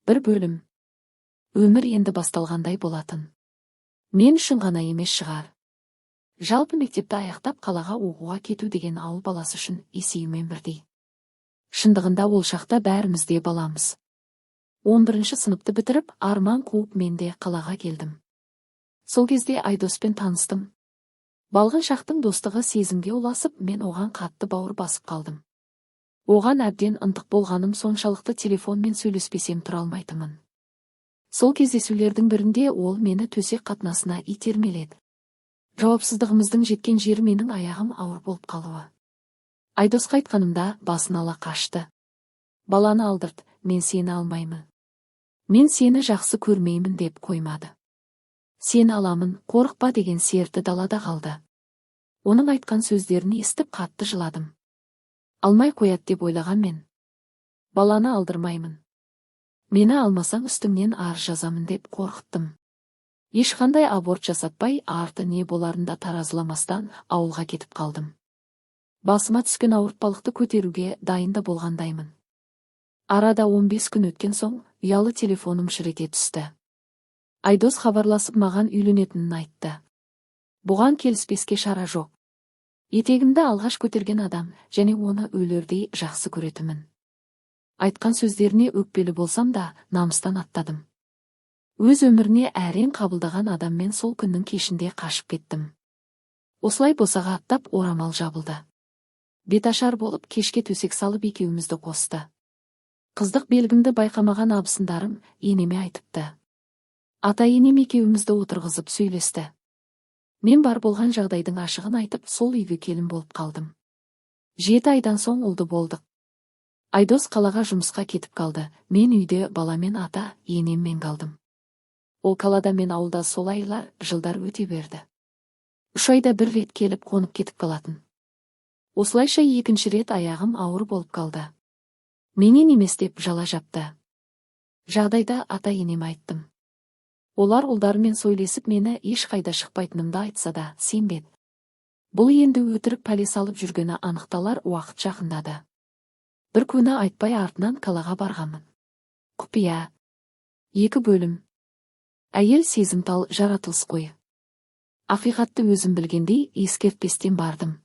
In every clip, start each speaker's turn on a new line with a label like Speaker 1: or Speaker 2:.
Speaker 1: Бір бөлім. Өмір енді басталғандай болатын. Мен үшін ғана емес шығар. Жалпы мектепті аяқтап, қалаға оқуға кету деген ауыл баласы үшін есеюмен бірдей. Шындығында, ол шақта бәріміз де баламыз. 11 сыныпты бітіріп, арман қуып, мен де қалаға келдім. Сол кезде Айдоспен таныстым. Балғын шақтың достығы сезімге ұласып, мен оған қатты бауыр басып қалдым. Оған әбден ынтық болғаным соншалықты, телефонмен сөйлеспесем тұра алмайтынмын. Сол кездесулердің бірінде ол мені төсек қатынасына итермеледі. Жауапсыздығымыздың жеткен жері менің аяғым ауыр болып қалуы. Айдосқа айтқанымда, басын ала қашты. «Баланы алдырт, мен сені алмаймын. Мен сені жақсы көрмеймін», — деп қоймады. «Сені аламын, қорықпа», — деген серті далада қалды. Оның айтқан сөздерін естіп, қатты жыладым. Алмай қояды деп ойлаған мен. «Баланы алдырмаймын. Мені алмасаң, үстіңнен арыз жазамын», — деп қорқыттым. Ешқандай аборт жасатпай, арты не боларын да таразыламастан, ауылға кетіп қалдым. Басыма түскен ауыртпалықты көтеруге дайын да болғандаймын. Арада 15 күн өткен соң ұялы телефоным шыр ете түсті. Айдос хабарласып, маған үйленетінін айтты. Бұған келіспеске шара жоқ. Етегімді алғаш көтерген адам және оны өлердей жақсы көретінмін. Айтқан сөздеріне өкпелі болсам да, намыстан аттадым. Өз өміріне әрең қабылдаған адаммен сол күннің кешінде қашып кеттім. Осылай босаға аттап, орамал жабылды. Беташар болып, кешке төсек салып, екеумізді қосты. Қыздық белгімді байқамаған абысындарым енеме айтыпты. Ата енем екеумізді отырғызып сөйлесті. Мен бар болған жағдайдың ашығын айтып, сол үйге келін болып қалдым. 7 айдан соң ұлды болдық. Айдос қалаға жұмысқа кетіп қалды. Мен үйде баламен, ата енеммен қалдым. Ол қалада, мен ауылда. Сол айлар, жылдар өте берді. 3 айда бір рет келіп, қонып кетіп қалатын. Осылайша екінші рет аяғым ауыр болып қалды. Менен емес деп жала жапты. Жағдайда ата енеме айттым. Олар ұлдарымен сөйлесіп, мені ешқайда шықпайтынымды айтса да, сенбеді. Бұл енді өтірік пәле салып жүргені анықталар уақыт жақындады. Бір күні айтпай артынан қалаға барғанмын. Құпия. Екі бөлім. Әйел сезімтал жаратылыс қой. Ақиқатты өзім білгендей, ескертпестен бардым.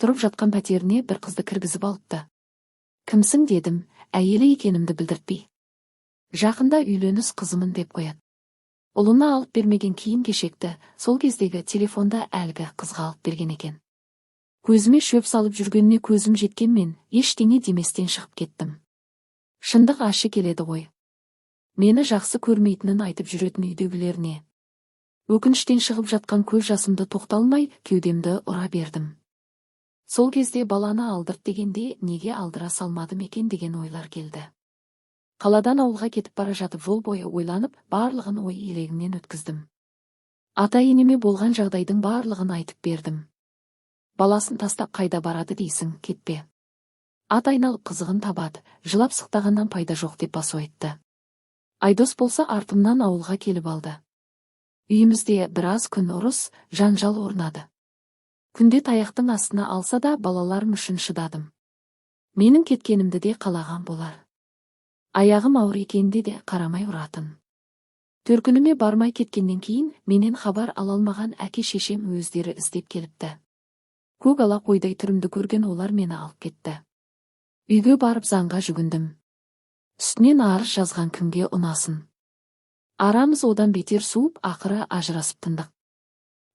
Speaker 1: Тұрып жатқан пәтеріне бір қызды кіргізіп алыпты. «Кімсің?» — дедім, әйелі екенімді білдіртпей. «Жақында үйленіс қызымын», — деп қояды. Ұлына алып бермеген киім кешекті, сол кездегі телефонда әлгі қызға алып берген екен. Көзіме шөп салып жүргеніне көзім жеткенмен, ештеңе деместен шығып кеттім. Шындық ащы келеді ғой. Мені жақсы көрмейтінін айтып жүретін үйдегілеріне. Өкініштен шығып жатқан көз жасымды тоқталмай, кеудемді ұра бердім. Сол кезде баланы алдырт дегенде неге алдыра салмадым екен деген ойлар келді. Қаладан ауылға кетіп бара жатып, жол бойы ойланып, барлығын ой елегімнен өткіздім. Ата енеме болған жағдайдың барлығын айтып бердім. «Баласын тастап қайда барады дейсің, кетпе. Ат айналып қызығын табады, жылап сықтағаннан пайда жоқ», — деп басу айтты. Айдос болса, артымнан ауылға келіп алды. Үйімізде біраз күн ұрыс, жанжал орнады. Күнде таяқтың астына алса да, балаларым үшін шыдадым. Менің кеткенімді де қалаған болар. Аяғым ауыр екенінде де қарамай ұратын. Төркініме бармай кеткеннен кейін менен хабар ала алмаған әке шешем өздері іздеп келіпті. Көк ала қойдай түрімді көрген олар мені алып кетті. Үйге барып, заңға жүгіндім. Үстінен арыз жазған кімге ұнасын? Арамыз одан бетер суып, ақыры ажырасып тындық.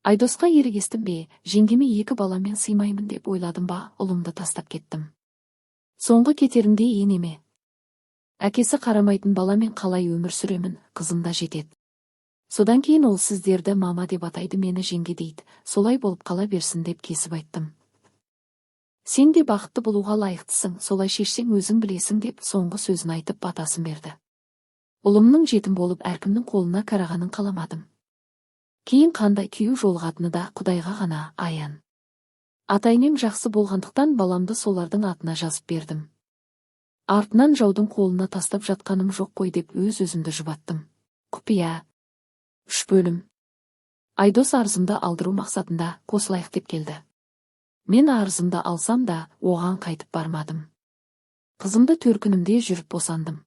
Speaker 1: Айдосқа ерегестім бе, жеңгеме екі баламен сыймаймын деп ойладым ба, ұлымды тастап кеттім. Соңғы кетерімде енеме: «Әкесі қарамайтын баламен қалай өмір сүремін? Қызым да жетеді. Содан кейін ол сіздерді мама деп атайды, мені жеңге дейді. Солай болып қала берсін», — деп кесіп айттым. «Сен де бақытты болуға лайықтысың, солай шешсең, өзің білесің», — деп соңғы сөзін айтып, батасын берді. Ұлымның жетім болып, әркімнің қолына қарағанын қаламадым. Кейін қандай күйеу жолығатыны да құдайға ғана аян. Ата енем жақсы болғандықтан, баламды солардың атына жазып бердім. Артынан жаудың қолына тастап жатқаным жоқ қой деп өз өзімді жұбаттым. Құпия. Үш бөлім. Айдос арызымды алдыру мақсатында қосылайық деп келді. Мен арызымды алсам да, оған қайтып бармадым. Қызымды төркінімде жүріп босандым.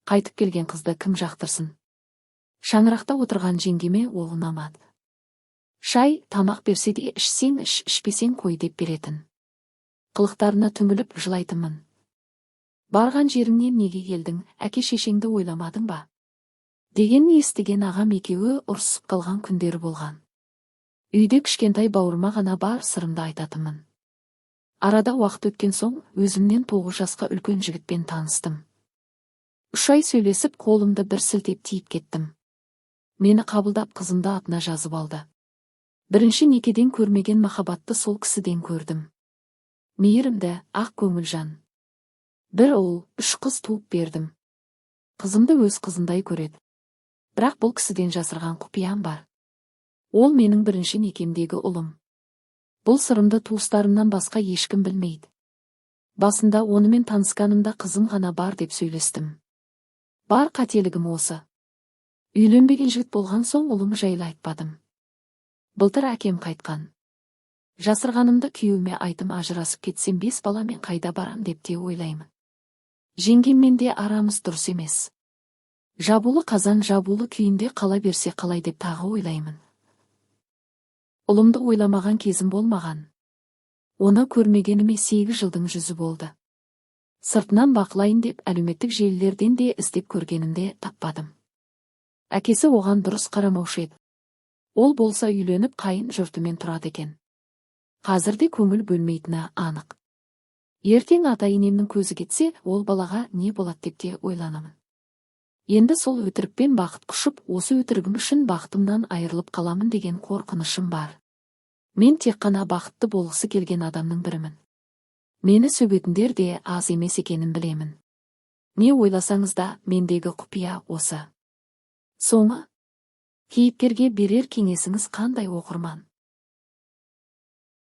Speaker 1: Қайтып келген қызды кім жақтырсын? Шаңырақта отырған жеңгеме ол ұнамады. Шай, тамақ берсе де, ішсең іш, ішпесең қой деп беретін. Қылықтарына түңіліп жылайтынмын. Барған жеріңнен неге келдің, әке-шешеңді ойламадың ба? Дегенін естіген ағам екеуі ұрысып қалған күндері болған. Үйде кішкентай бауырыма ғана бар сырымды айтатынмын. Арада уақыт өткен соң, өзімнен 9 жасқа үлкен жігітпен таныстым. 3 ай сөйлесіп, қолымды бір сілтеп тиіп кеттім. Мені қабылдап, қызымды атына жазып алды. Бірінші некеден көрмеген махаббатты сол кісіден көрдім. Мейірімді, ақ көңіл жан. 1 ұл, 3 қыз туып бердім. Қызымды өз қызындай көреді. Бірақ бұл кісіден жасырған құпиям бар. Ол менің бірінші некемдегі ұлым. Бұл сырымды туыстарымнан басқа ешкім білмейді. Басында онымен танысқанымда қызым ғана бар деп сөйлестім. Бар қателігім осы. Үйленбеген жігіт болған соң ұлым жайлы айтпадым. Былтыр әкем қайтқан. Жасырғанымды күйеуіме айтым, ажырасып кетсем 5 баламен қайда барам деп те ойлаймын. Жеңгеммен де арамыз дұрыс емес. Жабулы қазан жабулы күйінде қала берсе қалай деп тағы ойлаймын. Ұлымды ойламаған кезім болмаған. Оны көрмегеніме 8 жылдың жүзі болды. Сыртынан бақылайын деп әлеуметтік желілерден де іздеп көргенімде таппадым. Әкесі оған дұрыс қарамаушы еді. Ол болса үйленіп қайын жұртымен тұрады екен. Қазірде көңіл бөлмейтіні анық. Ертең ата-енемнің көзі кетсе, ол балаға не болады деп те ойланамын. Енді сол өтірікпен бақыт құшып, осы өтірігім үшін бақытымнан айырылып қаламын деген қорқынышым бар. Мен тек қана бақытты болғысы келген адамның бірімін. Мені сөгетіндер де аз емес екенін білемін. Не ойласаңыз да, мендегі құпия осы. Соңы. Кейіпкерге берер кеңесіңіз қандай, оқырман?